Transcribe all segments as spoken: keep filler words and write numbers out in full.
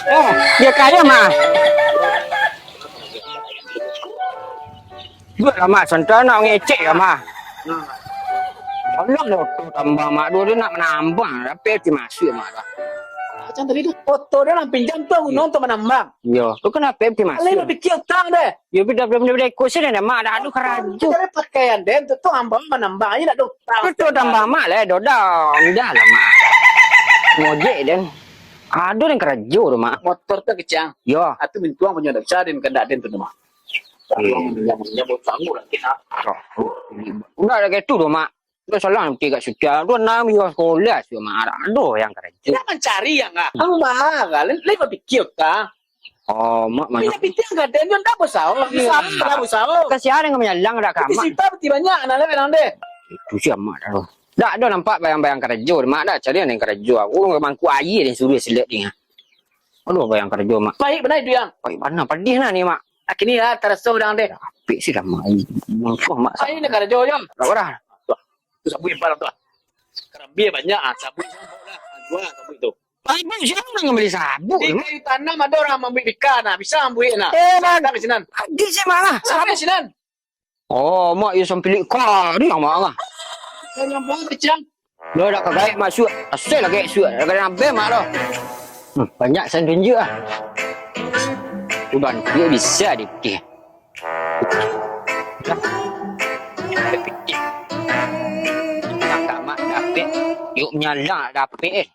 Eh, dia kaya mah. Buat lah, Mak. Santai nak ngecek ya, Mak. Tolong lah oto tambah, Mak. Dulu dia nak menambang. Tapi dia masuk, Mak. Macam tadi tu, oto dia lah pinjam tu guna untuk menambang. Yo, tu kenapa dia masuk? Alai berpikir utang deh. Yo, bida, bida, bida, bida, ikut sini deh, Mak. Dah ado karajo. Cari pakaian deh, untuk tu hamba menambang aja nak ada utang. Itu tambah, Mak, lah. Doda, udah lah, Mak. Ngojek deh. Ado yang karajo tu, Mak. Motor tu kecang. Yo. Atu mintuang punya dak bisa den kandak den tu, Mak. Iya. Yang, yang, yang bau tangguh lah, kena. Udah ada kayak itu tu, Mak. Udah salah nanti kat suca. Udah enam yo sekolah tu, Mak. Aduh, yang karajo. Kita mencari yang ah. Ang marah, lain, lain berpikir utang. Oh, Mak mana? Punya pitih gadang tu ndak besau. Iya. Besau, ndak besau. Kasihan yang menyalang dak kamak. Sita peti banyak, nak lewat nang deh. Itu sih Mak dah. Dak ada nampak bayang-bayang karajo, Mak dah cari yang karajo. Aku urang mangku aia deh suruh selek dia. Aduh, bayang karajo, Mak. Baik benar itu yang. Baik mana pedih nah ni, Mak. Kini ya, taraso urang deh. Apik sih dah, Mak. Mangku, Mak. Ayo ni karajo, Jom. Dak urang. Tuh, tu sabuik impal tuh. Karambia banyak, ah, sabuik tu. Jual sabuik tu. Sabuk, siapa yang beli sabuk? Di kayu tanam ada orang mambuik bika nah, bisa mambuik nah. Eh, Bang. Sampai sinan. Agi sih, Mak, lah. Sampai sinan. Oh, Mak, ya sampai lik kari, Mak, lah. Saya nyambung kecil. Lo dak kagak masuk, asal lagi suat, dak kena ambil, Mak, lo. Hmm, banyak saya tunjuk, ah. Uban, dia bisa dikit. Dah. Dapik. Nak mak dapik. Yuk nyala dapik, eh.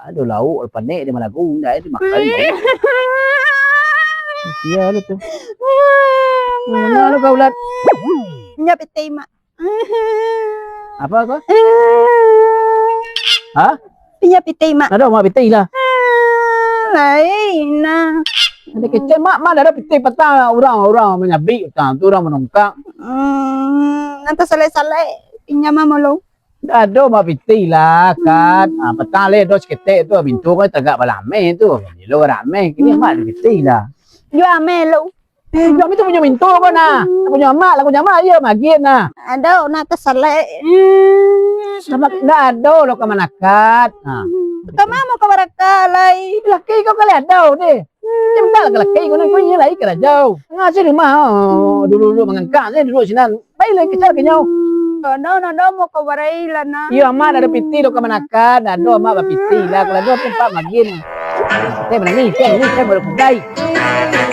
Aduh, lauk panek dia malagu, indak, eh, dimakan. Sia lu tu. Mano lu kau, Lat? Inyo pitih, Mak. Apa kau? Hah? Inyo pitih, Mak. Ado, Mak, pitih lah. Lain, nah. Ada kecil, Mak, Mak, ado pitih patang urang, urang manyabik patang tu, urang manongkak. Hmm, nan tasalai-salai, pinjam mah, Mak, lo. Ado, Mak, pitih lah, kan. Ah, patang leh, dos ketek tu, mintu kau tagak balameh tu. Lo rameh, kini Mak pitih lah. Jua ameh, lo. Eh, kami tu punyo mintu ko nah. Punyo amak lah, punyo amak aja magian nah. Ado, nak tasalai. Sama ndak ado lo ka manakat. Nah. Ka mano ka barakat lai? Laki kau kali ado deh. Dia minta lah ka laki kau ni, kau inyo lai ka rajau. Ngasuh di rumah, oh, dulu-dulu mangangkak, saya duduk sinan. Pai lai kejar ke nyau. Ado, ado mau ka barai lah nah. Iyo, amak ado pitih lo ka manakat, ado amak bapitih lah. Kalau ado tempat magian. Teh manangih, teh manangih, teh baru kudai.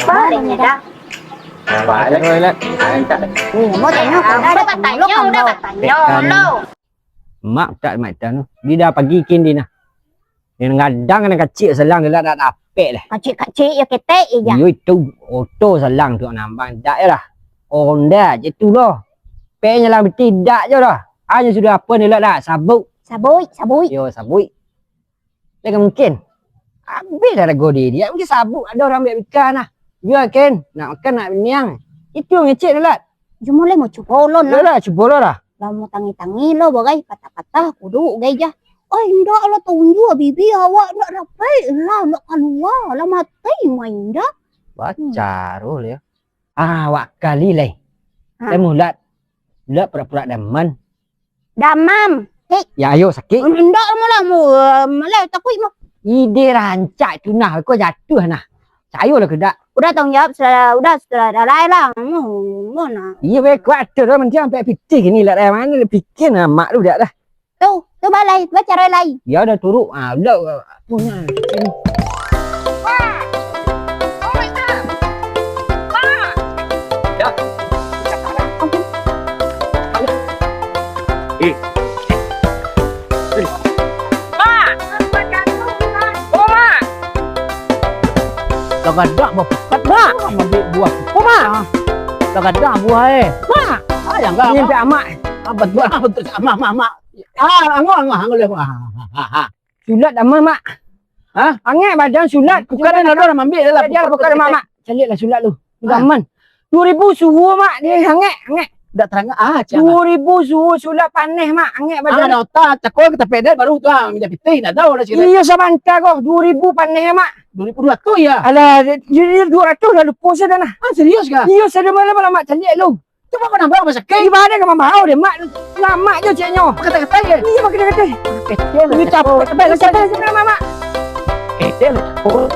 Apa adanya dah? Apa adanya, Lat? Eh, mau tanya, udah, udah tanya, udah tanya, lo. Mak tak, mak tak, no. Dia dah pagi kin dia nah. Yang gadang, yang kacik salang dia lah dah dapek lah. Kacik-kacik, ya ketek je. Iyo, itu oto salang tu nambang. Dak je lah. Honda je tu lah. Pek nyalang beti dak je lah. Hanya sudah apa ni lah dah. Sabuk. Sabuik, sabuik. Yo, sabuik. Lai ka mungkin. Abih lah rago diri. Mungkin sabuk ado urang ambiak bika nah. Jua ken. Nak makan, nak biniang. Itu ngecek tu lah. Cuma lai mau cubo lo nah. Lah, cubo lo lah. Lah mau tangi-tangi lo bagai patah-patah kudu gai jah. Ai, indak lah tunjua bibia awak, indak dapek lah, indak kalua lah, mati main dah. Baca roh dia. Ah, awak kali lai. Ha. Lai mulat. Mulat pura-pura daman. Damam. Hei. Ya, ayo sakit. Indak lah, malah mu, malah takuik mu. Ide rancak tu nah, kau jatuh nah. Cayo lah kedak. Udah tanggung jawab, sudah, udah, sudah, dah lai lah. Mu, mu nah. Iya, baik kuat tu dah, mending sampai pitih ni lah, dari mana dia pikir nah, mak lu dah dah. Tu, tu balai, tu cara lai. Ya udah turuk. Ah, udah, punya. Ya. Eh. Eh. Mak! Oh, Mak! Lah gadang bapakat, Mak! Ambiak buah. Oh, Mak! Lah gadang buah, eh. Mak! Ah, yang gadang. Ni ambiak Amak. Apa tu? Apa tu? Mak, mak, mak. Ah, angah, angah, angah. Ah, ah, ah, ah. Sulat aman, Mak. Hah? Angek badan sulat. Bukan ada orang ambil lah. Dia bukan, Mak, Mak. Caliak lah sulat lu. Ah. Aman. Dua ribu suhu, Mak. Dia angek, angek. Dak terang ah, cak. Dua ribu suhu sulat paneh, Mak. Angek badan. Ah, ada otak, cakol kita pedal baru tu ah, minta pitih, dah tahu dah sikit. Iya, sabanta kau. Dua ribu paneh, Mak. Dua ribu dua ratus ya? Alah, dia, dia dua ratus lah lupa saya dah nah. Ah, serius kah? Iya, saya dah malam-malam, Mak. Caliak lu. Cubo kau nambah rumah sakik. Di mano kau mambaok deh, Mak? Lamak jo ceknyo. Pakai katai-katai, eh? Iyo, pakai katai-katai. Ini capek, capek, capek, capek, Mak, Mak. Eh, dia lo. Oh.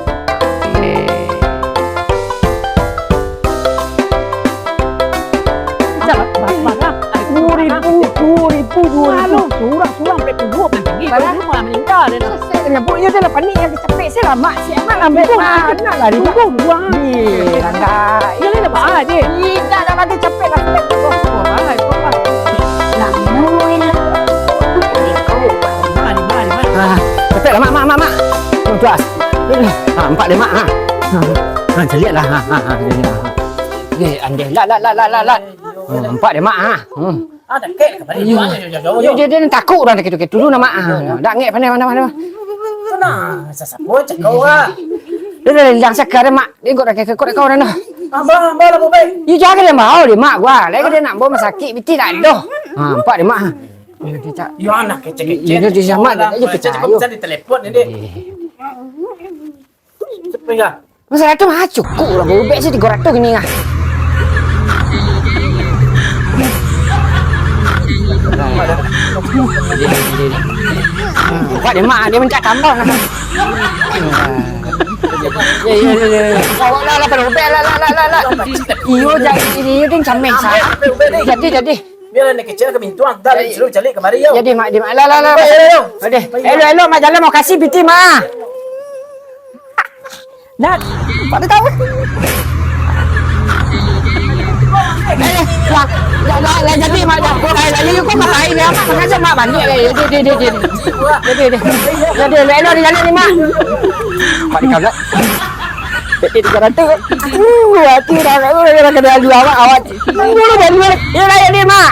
Dua ribu, dua ribu, dua ribu. Surang, surang, sampai puluh, sampai tinggi. Barang. Dua ribu malah meninggal dia. Selesai, dia nyabuiknyo, dia lah panik, yang capek, saya lah, Mak. Siap, Mak, lambat, Mak. Nak lari, Mak. Tunggu, tunggu, ah. Ih, langgar. Yang lain apa, ah, dia? Tidak, dah lagi capek lah. Wah, mahal, mahal, mahal. Ah, capek lah, Mak, Mak, Mak, Mak. Tuh, tuh, ah. Ah, nampak deh, Mak, ah. Ah, ah, caliak lah, ah, ah, ah, dia, ah. Eh, andeh, lah, lah, lah. Ah, nampak deh, Mak, ah. Hmm. Ah, dakek ka bari. Iyo. Jauh, jauh, jauh, jauh. Dia, dia, dia takut urang dakek tu, dakek tu dulu, Mak. Ah, dak ngek, pandai, pandai, pandai. Tenang, sasamo cakau, ah. Dia dah hilang saka dah, Mak. Dia kok dakek, kok dakek urang dah. Abah, abah lah, Bobai. Iyo, jangan dia mau dia, Mak, gua. Lagi dia nak bawa rumah sakit, biti tak ada. Ha, nampak dia, Mak. Iyo, dia tak. Iyo, anak kecek-kecek. Iyo, dia sama, dia tak percaya. Bisa ditelepon ni, dek. Eh. Siapa ya? Masalah tu mah cukup lah, Bobai sih tiga ratus gini lah. Buat dia, Mak, dia mencak tambah lah. Ya, ya, ya, ya. Lah, lah, lah, lah, lah, lah, lah. Iyo, jadi ini, iyo, dia sampai sah. Jadi, jadi. Biar anak kecil ka mintuang, dah, suruh calik kamari, yo. Jadi, Mak, di, Mak, lah, lah, lah. Baik, yo, yo. Aduh, elok, elok, Mak, jalan mau kasih piti, Mak. Nah, pada tahu. Eh, lah, lah, lah, jadi, Mak, jago, eh, lah, yo, kok, Mak, lain, ya, Mak, sengaja, Mak, balik, eh, jadi, jadi, jadi. Jadi, jadi, jadi, elok, elok, di jalan ni, Mak. Mak, di kabelak. Jadi, tiga ratus. Uh, hati dah, dah, dah, dah, kena dua, Mak, awak. Tunggu lu, balik, balik. Yo, lah, yo, ni, Mak.